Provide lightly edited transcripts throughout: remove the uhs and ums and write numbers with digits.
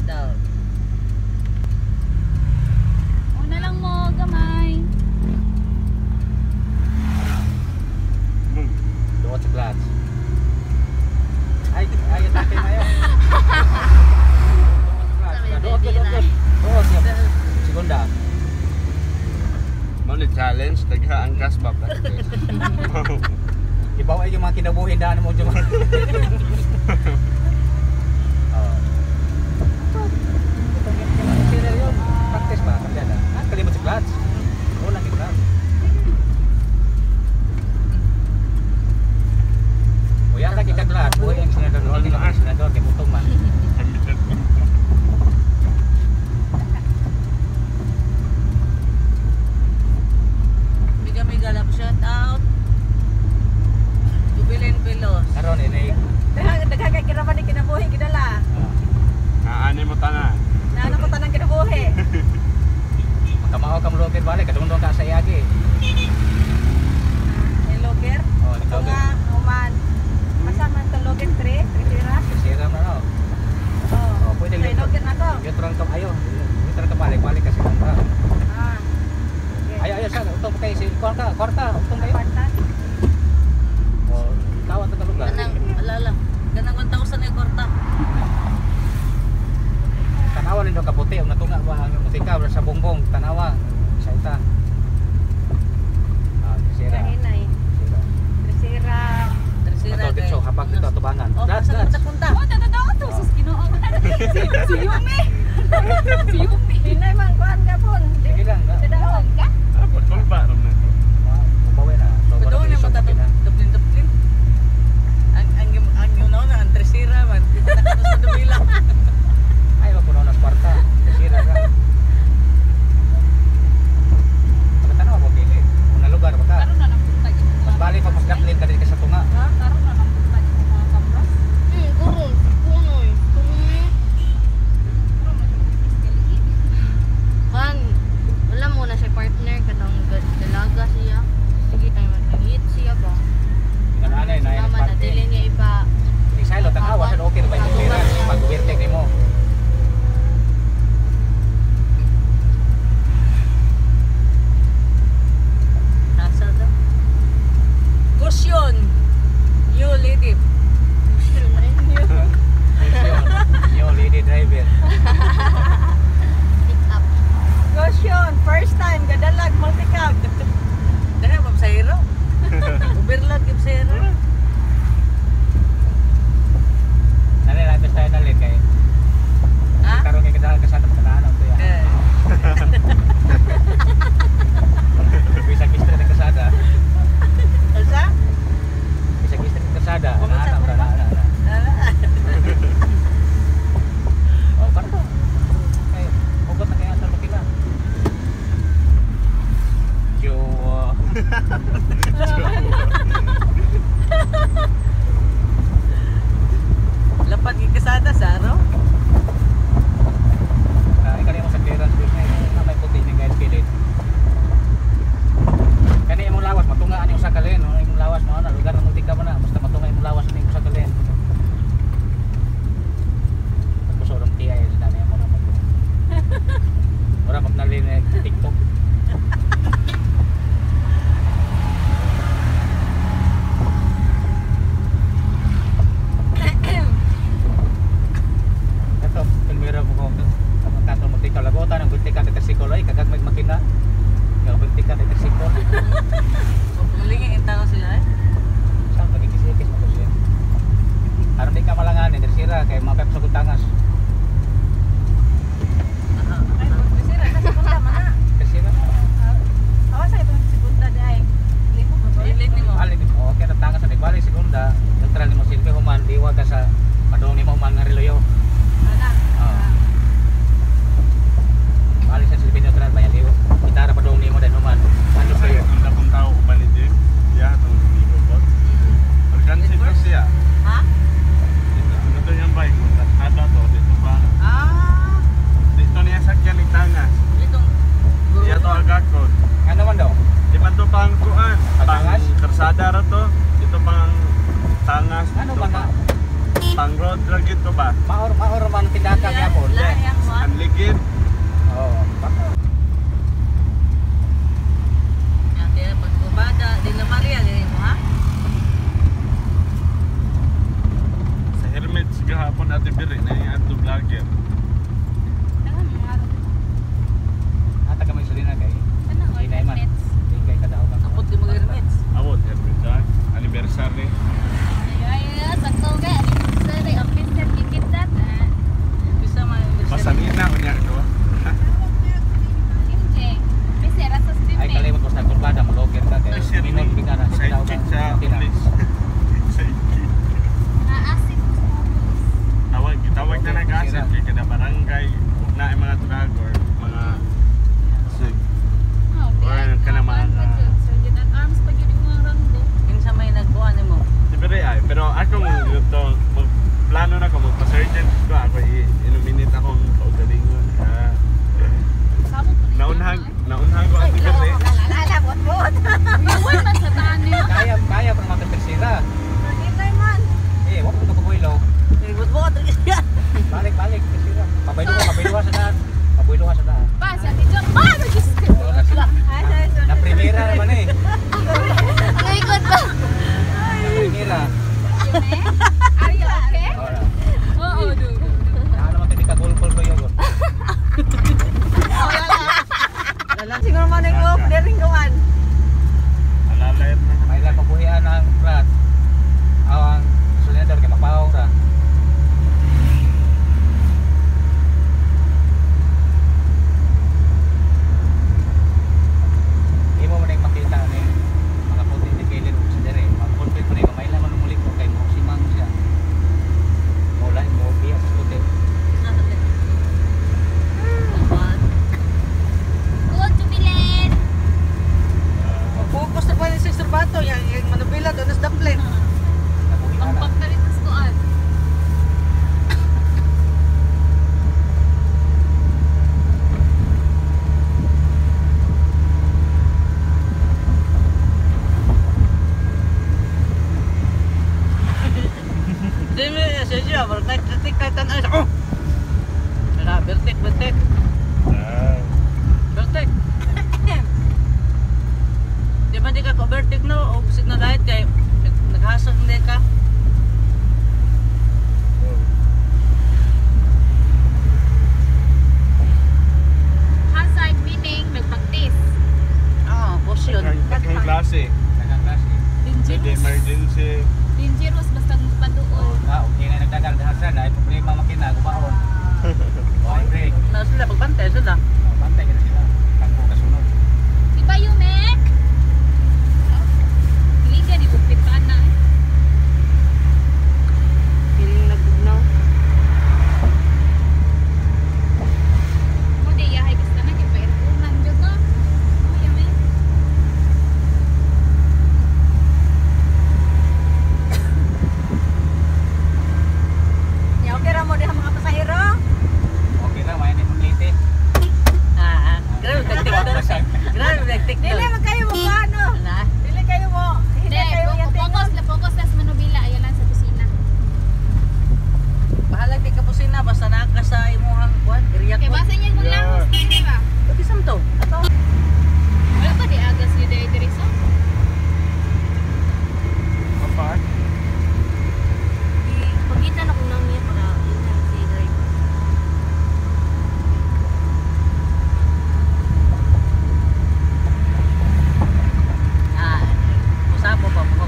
Shout out. Una lang mo, gamay. Duot sa clutch. Ay, ay, atake na yun. Duot, duot, duot. Duot, duot. Segunda. Mao ni challenge dagha ang gas ba practice. Ibaw ay yung mga kinabuhi daan mo dyan. Oh. Sira yun. Practice ba? Kambyada. Ah, kalimot sa clutch. Oo lang yung clutch. O yan lagi ka clutch. Buhay ang senador. Buhay ang senador. Kay mutong man. Mega mega love shout out. Jubilin Pelos. Karon ini. Daghan kay kiraman ni kinabuhi gidala. Naani mo tanan. Naano ko tanang kinabuhi. Makamao ka mulogir balik. Kadungdong ka sa iyagi. Hello, Ger. Oh, nagkawag. Tunga, human. Asa man to Logan 3? Trisira? Sira mo na. Oh. Oh, pwede Kay Logan na to. Neutral ka ayo. Neutral ka balik balik kasi kontra. Ah. Okay. Ayo ayo sa utong kay si kwarta, kwarta, utong kayo. Kwarta. Oh, tawad ta lugar. Kanang alala. Kanang 1,000 ni kwarta. Tanawa nindo kaputi ang natunga ba ang musika sa bongbong tanawa sa ita. Ah, sira. Kahinay. Sira. Trisira. Tercera. Ato dito habag dito atubangan. Oh, Dats, sa dats. punta punta. Oh, totoo to. Sus, Ginoo. Si Yumi. Si Yumi. Hinay man kuan gapon. Sige lang. Dadaon Ka? Ah, pagkulba ram na. Mabawi na. So, Padung wala ni mo isog tato. na. Dublin Dublin. Ang yun na ang tercera man. Nakanos sa Dubila. Ay, mapuno na sa kwarta. Sira ka. Tanawa mo pili. Una lugar ba ka? Karon na lang punta gid. Mas bali pa mas daplin ka dito sa tunga. Karon na lang punta gid mga kapras. Kurong. Kunoy. Kurong. Karon na lang punta. Kan, wala mo na siya partner katong dalaga siya. Sige tayo nag-hit siya ba? Ingan na Mama na dili niya ipa. Isaylo tanawa sa okay ba yung clearance pag overtake nimo. Nasa daw. Kusyon. You lady. Yo, lady driver. Pick up. Gosyon, first time gadalag multicab. Dahil ma'am sa hero. Uberlag yung sa hero. Nalil atos tayo nalil kay. Ha? Karon kay kadal kasada makanaano to ya. Eh. Bisag street ang kasada. Asa? Bisag street ang kasada. Pumunta Naana pa ra ba? na. Ala. Oh, karto. Kay hugot na kay ato makina. Yo. Lapad kay kasada sa araw. Ikaw mo sa clearance bus na may puti ni guys kilid. Kani imong lawas matunga ani usa ka lane, no? Imong lawas mao na lugar ng multika mo na basta matunga imong lawas ni usa ka lane. Tapos orang TI sa dami mo na mag. Ora magnalin na TikTok. Ito, primero ko ang katong multika lagotan ang multika kay tricycle ay kagag may makina. Nga multika kay tricycle. Pumulingin yung tao sila eh. Saan pagkikis-ikis mo to siya? Aron di ka malanganin, tersira kay mapep sa tangas. Aha. Ay, Trisira na segunda man na. Tersira na. Awa sa itong segunda dai. Limo ba ba? Ilit nimo. Alin okay na tangas sa nagbalik segunda, neutral nimo silbi human diwa ka sa padung nimo human nga reloyo. Ana. Ah. Balik sa silbi neutral ba diwa. Gitara padung nimo dan human. Ano Sa kayo? ang dakong tao uban ni Jim. Ya tong nigo ko. Alkansi to siya. Ha? Dito ano to yung bike mo? Ada to dito pa. Ah, Dito niya sakyan ni tangas. itong Iya to agakon. Ano man daw? Di man to pang kuan. Pang Tangas? karsada ra to. Dito pang tangas. Ano dito ba na? pa. Pang road ra gid to ba? Maor man tindakan gyapon. Ang ligid. Oo. Baka. Kaya pagkubada, di na Maria, di mo ha? Sa helmet gahapon Ate Biri na yung ato vlogger. Ata kami sulina kay. Ano, all Hinay man. helmets. Kay kadaog ang. Apot di mga helmets. Awot helmet ha. Anniversary. Ay, ay, sakto ka. Sorry, officer, kikita. Bisa man. Pasanina unya ko. MJ, may sera sa stream Ay eh. kalimot ko sa kurbada mo logger ka kay. Sir, Minot bigla na Side kadaog chick ang sa makina. police. Side chick. Naasin ko sa office. Tawag, tawag na nag-asset kay kada barangay ug na ang mga drug or mga sig. Oh, Or kana mga- Sergeant at arms pag yun yung mga ranggo. Kinsa may nagkuha nimo? Siyempre ay, pero ako to magplano na ko magpa-sergeant ko ako i-nominate akong kaugalingon. Ah, Sabot ko na. naunhan ko ang Biri. Lala, bot-bot. Iwan man sa taan niyo. Kaya kaya pa naman tersira. Hintay man. Eh, wa ko kabuhilo. Ibot-bot siya. Balik balik tersira. Pabaylo sa daan. Pabaylo sa daan. Pa, sa ati John. Pa, Diyos ko. Oo, Ay, sorry, sorry. Na primera naman eh. Ang ikot ba? Na primera. Yume? Are you okay? Ora. Oo, do. Ano naman kay ka gol ko yun. Lala. Siguro man nag-off, daring gawan. Alalayat na. May lang pabuhian ang plat. Ang sulinador kay mapawong ra. Imo mo na yung makita ni mga puti ni Kaylin ug sa dere. Mag-conflict mo na yung may lang man muli ko kay mo simang siya. Mula mo biya sa puti. Go, Jubilin! Focus na pa ni Sister Bato, yang yang manubila doon sa dumpling. Nabuhian Ang na. pagkaritas ko, ah. Di mo siya, bertek bertek kaitan ay. Oh. Lala, bertek bertek Ah, bertek. Di ba di ka ko-overtake no o signal light kay naghasag hindi ka. oh. Hazard meaning nagpagtis. Oo, caution. Daghang klase. Daghang klase. Pwede Dangerous. emergency. Dangerous basta magpaduol. Ah, okay na nagdagan dahil na ay problema makina gumaon. Why break? Na sila pagbantay sila. Oh, bantay ka na sila. Tagpo kasunod. Di ba, Yumek? Liga ni Bukit na eh. Feeling nagugnaw. Mo di yahay kasi tanan kay pairkuhan jud no. Mo Yumek. Ya, okay ra mo diha mga pasahero. Okay na, may ni lite. Ah, grabe nagtik Grabe nagtik. Dili man kayo mo ano. Na. Dili kayo mo. Hindi Hindi, kayo yung focus na focus na sa Manubila ayo lang sa kusina. Bahala kay kapusina basta naa ka sa imuhang kuan, area Kay ko. basa niya kung Yeah. langos na di ba? Pag-isam to. Ato. Wala pa di agas yun diri diri so. Kapag. Pagkita na kung nang niya para yun na si driver. Ah, usapo pa mo.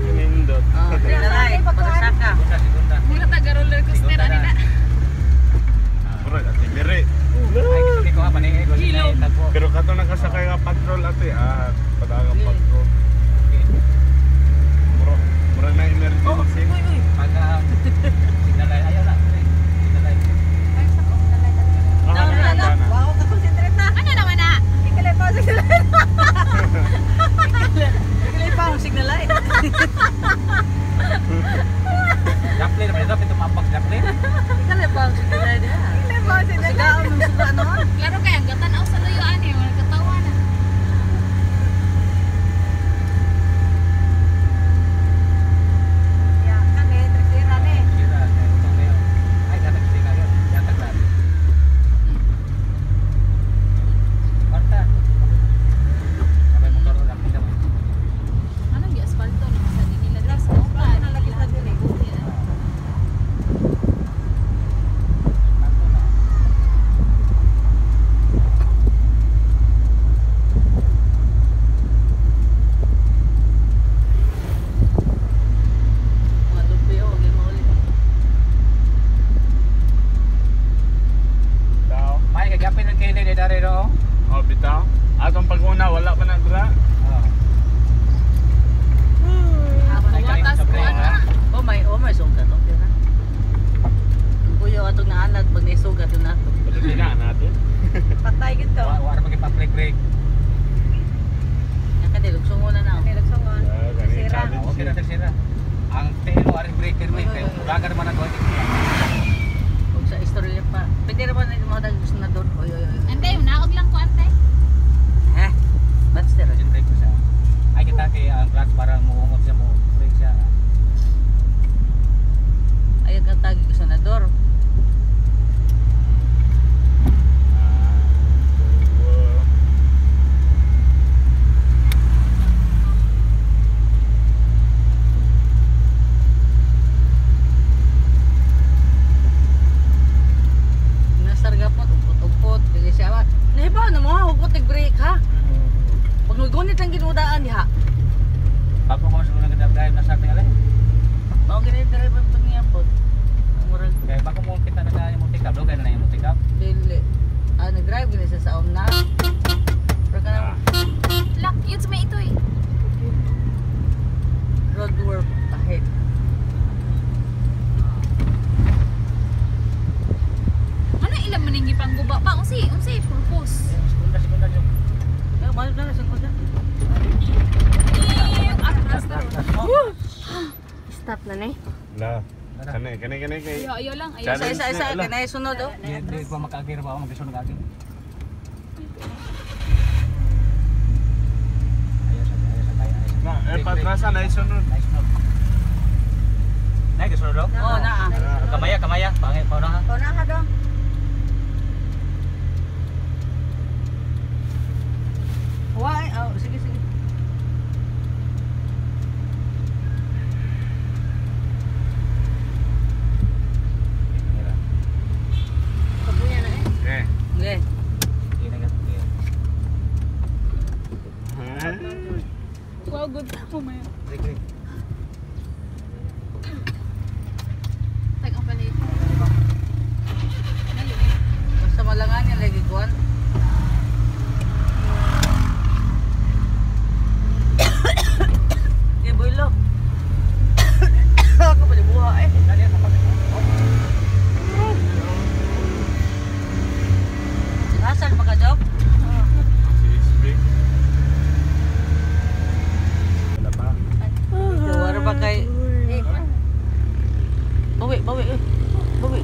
Kinindot. Oh, lalay, pagsaka. Segunda, segunda. Mura taga roller coaster ani na. Bro, Ate Biri. Ay, kasi ko ha, paningin ko sila Hilom. tagpo. Pero kato nakasakay nga patrol ate. Ah, padagang patrol. Okay. Bro, mura na emergency. Uy, uy. Pag signal light, ayaw na. Signal light. Ah, Na, na, na. na. Wow, ka-concentrate na. Ano naman na? Ikilay pa sa sila. Ikilay pa ang signal light. Daplin naman, daplin tumambak daplin. Ikilay pa ang signal light diha. Ikilay pa sa sila. Pasigaon ng suga noon. Klaro kay ang gatan-aw sa luyo ani, wala katawa na. Pirmi kay dagar man ako. Ug sa istorya pa. Pwede ra ba na mga tag gusto na doon? Oy oy oy. Ante, naog lang ko ante. Ha? That's the Present ko siya. Ay kita kay ang clutch para muungot siya mo brake siya. Ayaw ka tagi ko senador. Nasar gapot, ugpot-ugpot, dili siya ba. Nahibaw na mo ha, hugot nag-break ha. Pag nagunit lang ginudaan diha. Bago ko sa unang drive na sa tingali. Mao gini driver pag niya po. Ang murag Kay bago mo kita na yung pick up, dugay na yung pick up. dili. Ah, nag-drive gini siya sa umna. Pero kanang Lock, yun sa may ito eh. road work ahead. Ano ilang man yung gipangguba pa? Unsi, unsi, purpose. Segunda segunda yung. Eh, mahal na sa kuda. Eh, atras na. Stop na ni. La. Kani kani kani kay. Ayaw, ayaw lang. Ayaw. Isa isa isa kay naay sunod oh. Di ko makaagir ba ako magsunod agir. Ayaw sa kaya. Na, eh patrasan ay sunod. Nice no. Nice sunod daw. Oh, naa. Kamaya kamaya, pangit pa na ha. Kau na ka dong. Wa ay, oh, sige sige. Kabuya na eh. Eh. Okay. Wow, good. Pumaya. Break break. Tag ang palit. Ano yun eh? Basta malangan niya lagi kuan. Okay, boy lo. Ako pa buha eh. Nasaan pa ka, Job? Si SB. Wala pa. Wala ba kay... Bawi, bawi eh. Bawi.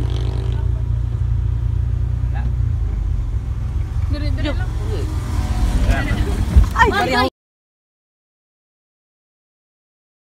Dire, dire Job, lang. bawi. Ay, Ay,